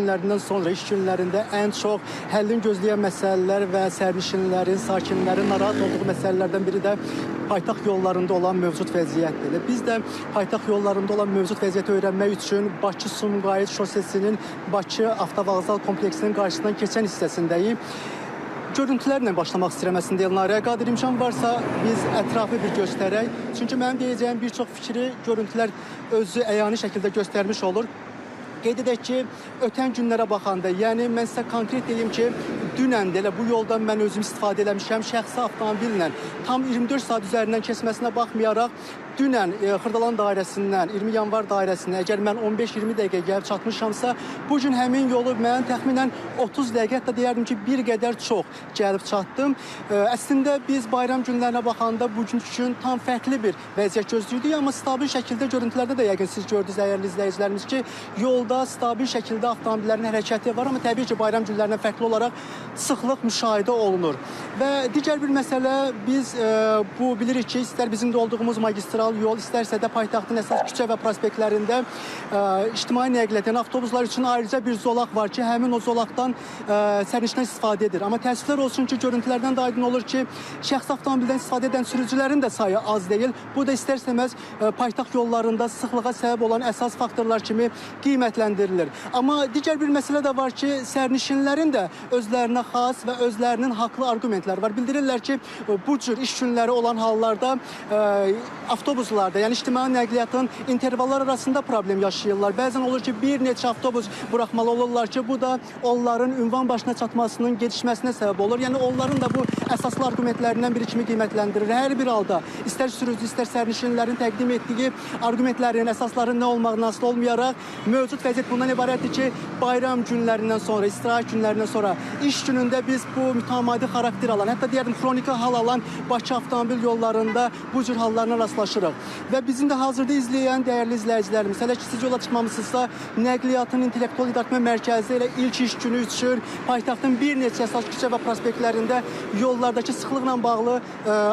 günlərindən sonra iş günlərində ən çox həllini gözləyən məsələlər və sərnişinlərin, sakinlərin narahat olduğu məsələlərdən biri də paytaxt yollarında olan mövcud vəziyyətdir. Biz də paytaxt yollarında olan mövcud vəziyyəti öyrənmək üçün Bakı-Sumqayıt şosesinin Bakı Avtovağzal kompleksinin qarşısından keçən hissəsindəyik. Görüntülərlə başlamaq istəyirəm əslində Elnarə. Qadir, imkan varsa biz ətrafı bir göstərək. Çünki mənim deyəcəyim bir çox fikri görüntülər özü əyani şəkildə göstərmiş olur. Qeyd edək ki, ötən günlərə baxanda, yəni mən sizə konkret deyim ki, dünən də elə bu yoldan mən özüm istifadə eləmişəm şəxsi avtomobillə. Tam 24 saat üzərindən keçməsinə baxmayaraq, dünən Xırdalan dairəsindən, 20 yanvar dairəsinə əgər mən 15-20 dəqiqə gəlib çatmışamsa, bu gün həmin yolu mən təxminən 30 dəqiqə, hətta deyərdim ki, bir qədər çox gəlib çatdım. Əslində biz bayram günlərinə baxanda bugünkü gün tam fərqli bir vəziyyət gözləyirdik, amma stabil şəkildə görüntülərdə də yəqin siz gördünüz, dəyərli izləyicilərimiz ki, yolda stabil şəkildə avtomobillərin hərəkəti var, amma təbii ki, bayram günlərindən fərqli olaraq sıxlıq müşahidə olunur. Və digər bir məsələ, biz bu bilirik ki, istər bizim də olduğumuz magistral yol, istərsə də paytaxtın əsas küçə və prospektlərində ictimai nəqliyyat, yəni avtobuslar üçün ayrıca bir zolaq var ki, həmin o zolaqdan sərnişinlər istifadə edir. Amma təəssüflər olsun ki, görüntülərdən də aydın olur ki, şəxsi avtomobildən istifadə edən sürücülərin də sayı az deyil. Bu da istər-istəməz paytaxt yollarında sıxlığa səbəb olan əsas faktorlar kimi qiymətləndirilir. Amma digər bir məsələ də var ki, sərnişinlərin də özlərinə xas və özlərinin haqlı arqumentləri var. Bildirirlər ki, bu cür iş günləri olan hallarda avtobuslarda, yəni ictimai nəqliyyatın intervallar arasında problem yaşayırlar. Bəzən olur ki, bir neçə avtobus buraxmalı olurlar ki, bu da onların ünvan başına çatmasının gecikməsinə səbəb olur. Yəni onların da bu əsaslı arqumentlərindən biri kimi qiymətləndirilir. Hər bir halda istər sürücü, istər sərnişinlərin təqdim etdiyi arqumentlərin, əsasların nə olmağından asılı olmayaraq mövcud vəziyyət bundan ibarətdir ki, bayram günlərindən sonra, istirahət günlərindən sonra iş günündə biz bu mütəmadi xarakter alan, hətta deyərdim xroniki hal alan Bakı avtomobil yollarında bu cür hallarına rastlaşırıq. Və bizim də hazırda izləyən dəyərli izləyicilərimiz, hələ ki siz yola çıxmamışsınızsa, Nəqliyyatın İntellektual İdarəetmə Mərkəzi elə ilk iş günü üçün paytaxtın bir neçə əsas küçə və prospektlərində yollardakı sıxlıqla bağlı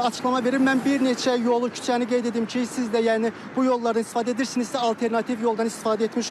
açıqlama verir. Mən bir neçə yolu, küçəni qeyd edim ki, siz də yəni bu yollardan istifadə edirsinizsə, alternativ yoldan istifadə etmiş